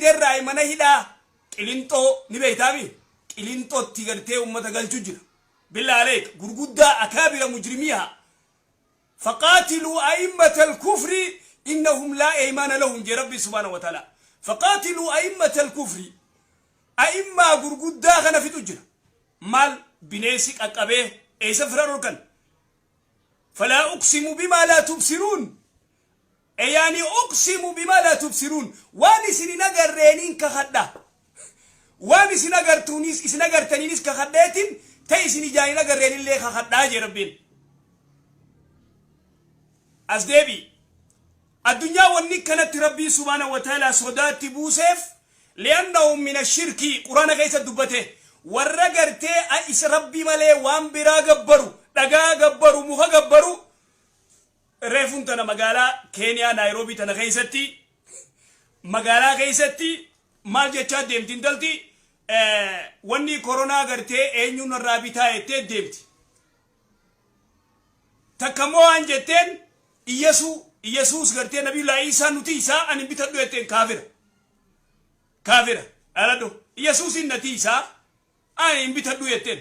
Fiderraayi mana hidhaa Qilinxoo ni beeytaami? Qilinxootti gartee ummata galchu jira. Billah aleek gurguddaa akaabira mujrimiiha faqaatiluu a'immata alkufri innahum laa eymaana lahum jee Rabbi subhaanahu wa ta'ala. Faqaatiluu a'immata alkufri a'immaa gurguddaa kana fixu jira. Maal bineensi qaqqabee eessa fira dhorkan? Falaa uqsimu bimaa laa tubsiruun Eyaani uqsimu bimaa laa tubsiruun waan isin hin agarreeniin kakadha. Waan isin agartuunis isin agartaniinis kakadheetin ta isin ijaan hin agarreenillee kakadhaa jee Rabbiin. As deebi'i. Addunyaa wanni kanatti Rabbiin subhaanahu wa ta'aalaa sodaatti buuseef li'annahum min ashirkii quraana keessa dubbate warra gartee isa Rabbii malee waan biraa gabbaru dhagaa gabbaru muka gabbaru. Reefun tana magaalaa Keeniyaa Naayiroobii tana keessatti magaalaa keessatti maal jechaa deemti intalti wanni koronaa gartee eenyuun narraa bitaa jettee deemti. Takka immoo waan jetteen Iyyasuu Iyyasuus gartee Nabiyullaa Iisaa nuti isaa ani hin bitadhu jetteen kaafira. Kaafira. Dhaladhu. Iyyasuusiin natii isaa ani hin bitadhu jetteen.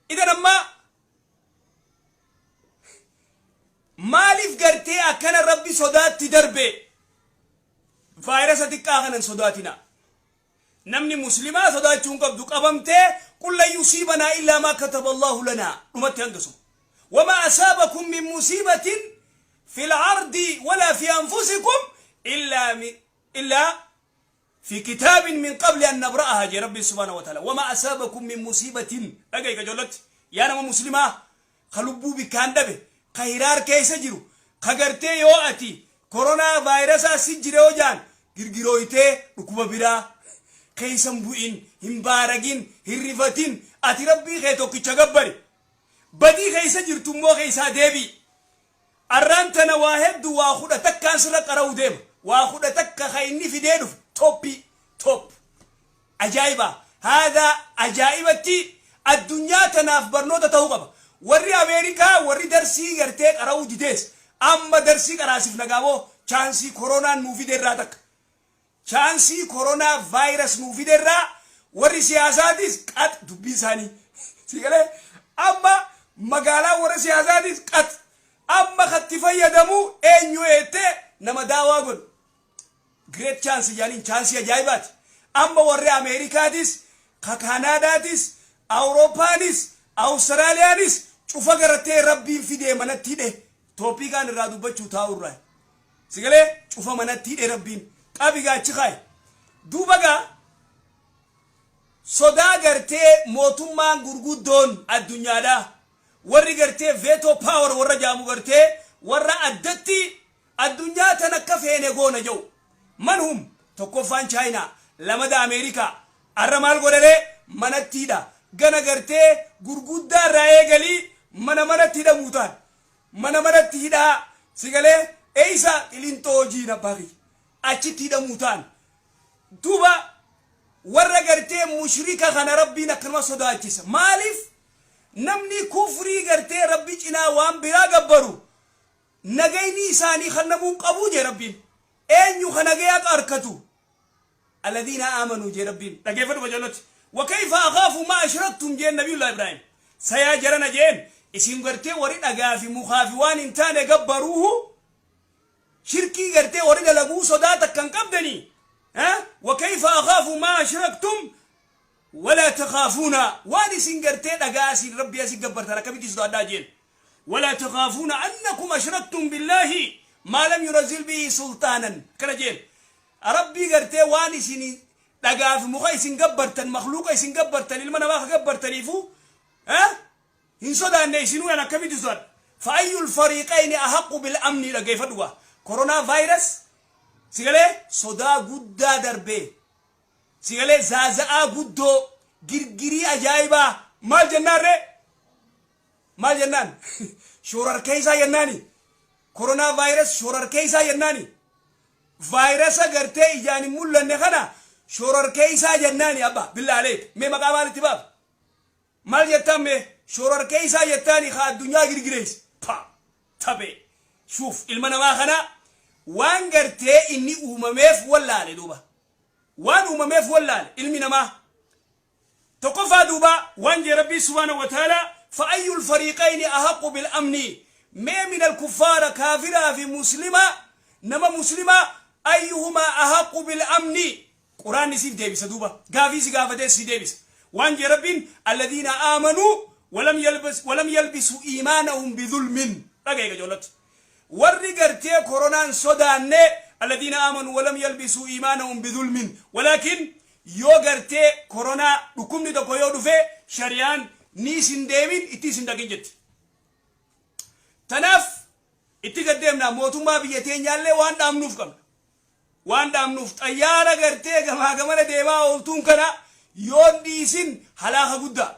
Idan ammaa Maaliif gartee akkana Rabbi sodaatti darbe? Vaayirasa xiqqaa kana hin sodaatinaa. Namni muslimaa sodaachuu hin qabdu qabamtee qul lan yusiibanaa illaa maa kataba Allaahu lanaa dhumatti hangasuma. Wamaa asaabakum min musiibatin fil ardi walaa fi anfusikum illaa illaa fi kitaabin min qabli an nabra'aha jee Rabbiin subhaanahu wa ta'ala. Wamaa asaabakum min musiibatin dhaga'i qajollatti yaa nama muslimaa ka lubbuu bikkaan dhabe ka hiraar keessa jiru ka gartee yoo ati koronaa vaayirasaa si jira yoo jaan girgirooytee dhukkuba biraa keessa hin bu'in hin baaragin hin rifatin ati Rabbii kee tokkicha gabbari badii keessa jirtu immoo keessaa deebi'i. Arraan tana waa heddu waa kudha takkaan sirra qara'u deema. Waa 11 ka inni fidee dhufe toppii top ajaa'iba haadha ajaa'ibatti addunyaa tanaaf barnoota ta'uu qaba. Warri Ameerikaa warri darsii gartee qara'uu didees amma darsii qaraasifna gaaboo chaansii koronaan nuu fide irraa takka. Chaansii koronaa virus nuu fide irraa warri siyaasaatis qax dubbiin isaanii sii galee amma magaalaa warra siyaasaatis qax amma katti fayyadamu eenyu eettee nama daawaa godhu great chance jaaniin chaansii ajaa'ibaati amma warri Ameerikaatis ka Kaanaadaatis Awurooppaanis Awustiraaliyaanis cufa gartee rabbiin fidee manatti hidhe tooppiikaan irraa dubbachuu taa'u irraa Si galee? Cufa manatti hidhe Rabbiin. Qabi gaa achi kaayi. Duuba gaa sodaa gartee mootummaan gurguddoon addunyaadhaa warri gartee veto power warra jaamu gartee warra addatti addunyaa tan akka feene goona jedhu. Man hum? Tokkoffaan Chaayinaa, lamada Ameerikaa. Arra maal godharee? Manatti hidha. Gana gartee gurguddaa irraa eegalii mana manatti hidhamuu ta'an. Mana manatti hidhaa si galee eeysa qilinxoo hojiin abbaa kiyya achitti hidhamuu ta'an duuba warra gartee mushrika kana rabbiin akkanuma sodaachisa maaliif namni kufrii gartee rabbi cinaa waan biraa gabbaru nagayni isaanii kannamuu hin qabuu jee rabbiin eenyu ka nagaya arkatu Alladhiina aamanuu jee Rabbiin. Dhageeffadhu qajeellotti. Wa kayfa akhaafu maa ashraktum jeen Nabiyullaah Ibraahim. Sa yaa jarana jeen isin gartee warri dhagaa fi mukaa fi waan hin taane gabbaruuhu shirkii gartee warri dalaguu sodaa takka hin qabdanii. Wa kayfa akhaafu maa ashraktum walaa takhaafuuna waan isin gartee dhagaa isin Rabbii asi gabbartan akkamitti sodaadhaa jeen. Walaa takhaafuuna annakum ashraktum billaahi maa lam yunazzil bihi sultaanan akkana jeen. Rabbii gartee waan isin dhagaa fi muka isin gabbartan makhluuqa isin gabbartan ilma namaa ka gabbartaniifu hin sodaanne isinuu an akkamitti sodaadha fa'ayyul fariiqayni ahaqqu bil amni dhaggeeffadhu gaa koronaa vaayirus si galee sodaa guddaa darbee si galee zaaza'aa guddoo girgirii ajaa'ibaa maal jennaan ree maal jennaan shoorarkeessaa jennaani koronaa vaayirus shoorarkeessaa jennaani Vaayirasa gartee ijaan hin mul'anne kana shororkeessaa jennaani abba billah aleek mee maqaa maal itti baaf maal jettaan mee shororkeessaa jettaani ka addunyaa girgireesse pa tabe shuuf ilma namaa kana Waan gartee inni uumameef wallaale duuba. Waan uumameef wallaale ilmi namaa. Tokkoffaa duuba waan jee Rabbii subhaanahu wa ta'aalaa: فأي الفريقين أحق بالأمن. Mee من الكفار, kaafiraa fi muslima, nama muslima, أيهما أحق بالأمن? Quraanni siif deebisa duuba. Gaafii si gaafatee si deebisa. Waan jee Rabbiin: الذين آمنوا ولم يلبسوا إيمانهم بظلم. Dhagaye joollatti. Warri gartee koronaan sodaanne, الذين آمنوا ولم يلبسوا إيمانهم بظلم. ولكن yoo gartee koronaa dhukkubni tokko yoo dhufe, shari'aan ni isin deemin, itti isin dhaqin jetti. Tanaaf itti gaddeemna. Mootummaa biyya teenyaallee waan dhaamnuuf qabna. Waan dhaamnuuf, xayyaara gartee gamaa gamana deemaa ooltuun kana yoo dhiisin halaaka guddaa.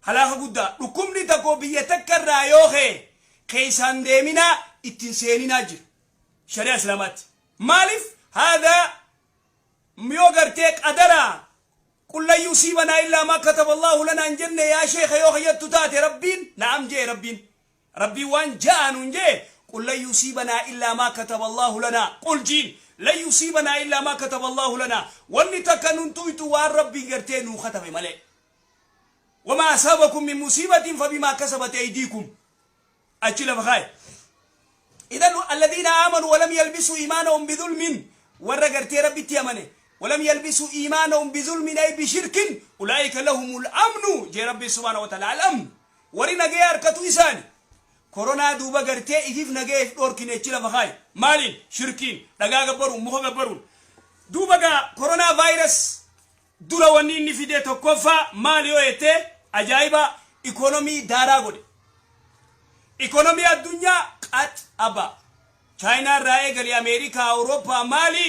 Halaaka guddaa. Dhukkubni tokko biyya takka irraa yoo ka'e, keessaan deeminaa, ittiin seeninaa jira. Shari'a Islaamaatti. Maaliif? Haadha yoo gartee qadaraa قل لن يصيبنا إلا ما كتب الله لنا hin jenne yaa sheeka yoo hayyattu taate, Rabbiin na'am jee. Rabbiin waan ja'anuun jee: قل لن يصيبنا إلا ما كتب الله لنا. قل jiin: لن يصيبنا إلا ما كتب الله لنا. Wanni takka nun tuytu waan Rabbiin gartee nuu katabe malee. وما أصابكم من مصيبة فبما كسبت أيديكم. Achi lafa kaaye. إذن الذين آمنوا ولم يلبسوا إيمانهم بظلم, warra gartee Rabbitti amane, ولم يلبسوا إيمانهم بظلم أي بشرك، أولئك لهم الأمن jee Rabbi سبحانه وتعالى. الأمن warri nagee harkatu isaani. Koronaa duuba gartee ifiif nagee if dhorkine achi lafa kaaye. Maaliin? Shirkiin, dhagaa gabbaruun, muka gabbaruun. Duuba gaa koronaa vaayirus dura wanni inni fide tokkoffaa maali yoo jette, ajaa'iba, ikonomii daaraa godhe. Ikonomii addunyaa qax aba. Chaayinaa irraa eegali, Ameerikaa, Awurooppaa, maali,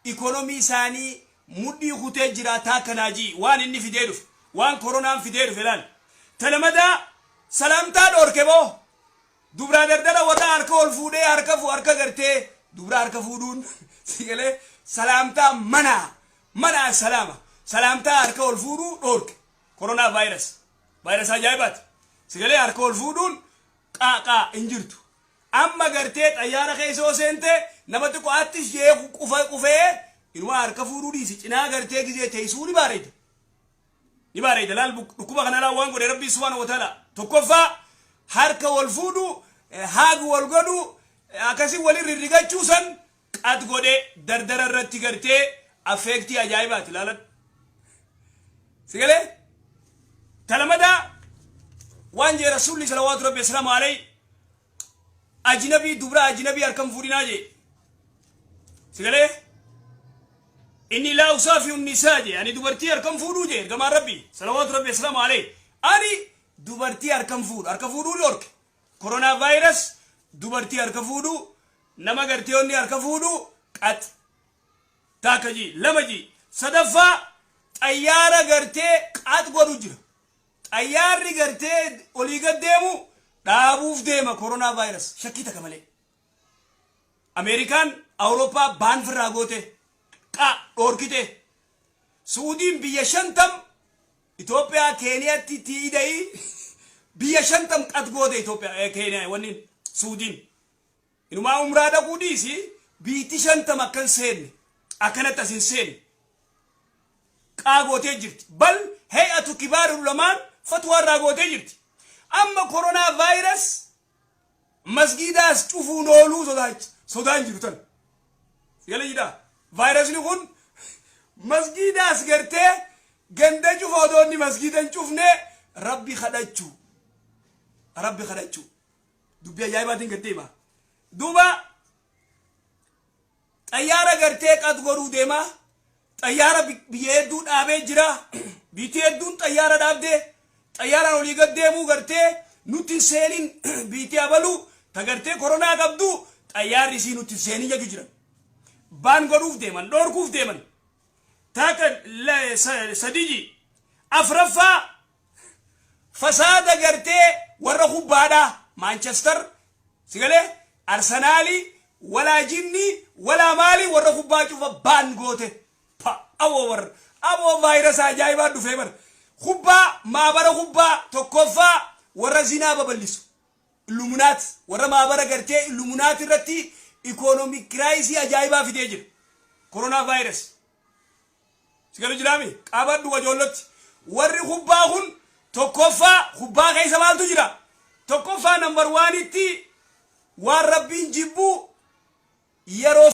ikonomii isaanii mudhii kutee jiraataa kanaa. Waan inni fidee dhufe, waan koronaan fidee dhufe laal. Talamadaa salaamtaa dhoorke boo. Dubraa dardara warra harka ol fuudhee harka fu harka gartee dubra harka fuudhuun sigalee salaamtaa manaa manaa salaama salaamtaa harka ol fuudhuu dhoorke. Koronaa vaayirus, vaayirus ajaa'ibaati. Sigalee harka ol fuudhuun qaaqaa hin jirtu. Amma gartee xayyaara keessa yoo seente, nama xiqqoo atti ishee qufee inuma harka fuudhuu dhiisi, cinaa gartee gizee teessuu ni bareeda. Ni bareeda. Laal, dhukkuba kana laal waan godhe Rabbii سبحانه وتعالى. Tokkoffaa harka wal fuudhu, haagu wal godhu, akkasii walin rirrigachuu san qat godhe. Dardara irratti gartee affeektii ajaa'ibaati laalan. Sigalee talamadaa waan jee Rasuulli صلوات ربي وسلامه عليه: ajnabii, dubra ajnabii harkan fuudhinaa jee. Sigalee إني لا أصافح النساء jee. Ani dubartii harkan fuudhuu jee ergamaan Rabbii صلوات ربي وسلامه عليه. Ani dubartii harkan fuudhu. Harka fuudhuu dhorke koronaa vaayirus. Dubartii harka fuudhuu, nama gartee onni harka fuudhuu qat taakka ji, lama ji. Sadaffaa xayyaara gartee qat godhu jira. Xayyaarri gartee olii gad deemu dhaabuuf deema koronaa vaayirus, shakkii takka malee. Ameerikaan, Awurooppaa baan firraa goote, qa dhoorkite. Suudiin biyya 50, Itoophiyaa, Keeniyaatti tiida'ii biyya 50 qat goote. Itoophiyaa, Keeniyaa, wanni Suudiin inumaa umraa dhaquu dhiisi, biitti 50 akkan seenne, akkanatti as hin seenne qaa gootee jirti. Bal هيئة كبار العلماء fatwaa irraa gootee jirti. Amma koronaa vaayirus masgiidaas cufuun ooluu sodaan jiru tan sigala jidha. Vaayirasni kun masgiidaas gartee ganda cufa odoonni masgiida hin cufne. Rabbi kadhachuu, Rabbi kadhachuu, dubbii ajaa'ibaatiin gad deema. Duuba xayyaara gartee qat godhuu deema. Xayyaara biyya hedduu dhaabee jira. Biitti hedduun xayyaara dhaabdee xayyaaraan olii gad deemuu gartee nutti hin seenin, biitti abaluu ta gartee koronaa qabdu xayyaarri isii nutti hin seenin jechuu jiran. Baan godhuuf deeman, dhoorkuuf deeman. Taaka sadiji. Afraffaa fasaada gartee warra kubbaadhaa, Maanchestar, sigalee Arsenaalii, walaa jinni walaa maali, warra kubbaa cufa baan goote. Pa aboo, warra aboo, vaayirasa ajaa'ibaa dhufee bara. Kubbaa maabara kubbaa tokkoffaa warra zinaa babal'isu, Illuminaat, warra maabara gartee Illuminaat irratti. Economic crisis ajaa'ibaa fidee jira. Corona virus. Sigalu jiraami? Qabadhu wajoollotti. Warri kubbaa kun tokkoffaa kubbaa keessa maaltu jira? Tokkoffaa, number one itti, waan Rabbiin jibbuu yeroo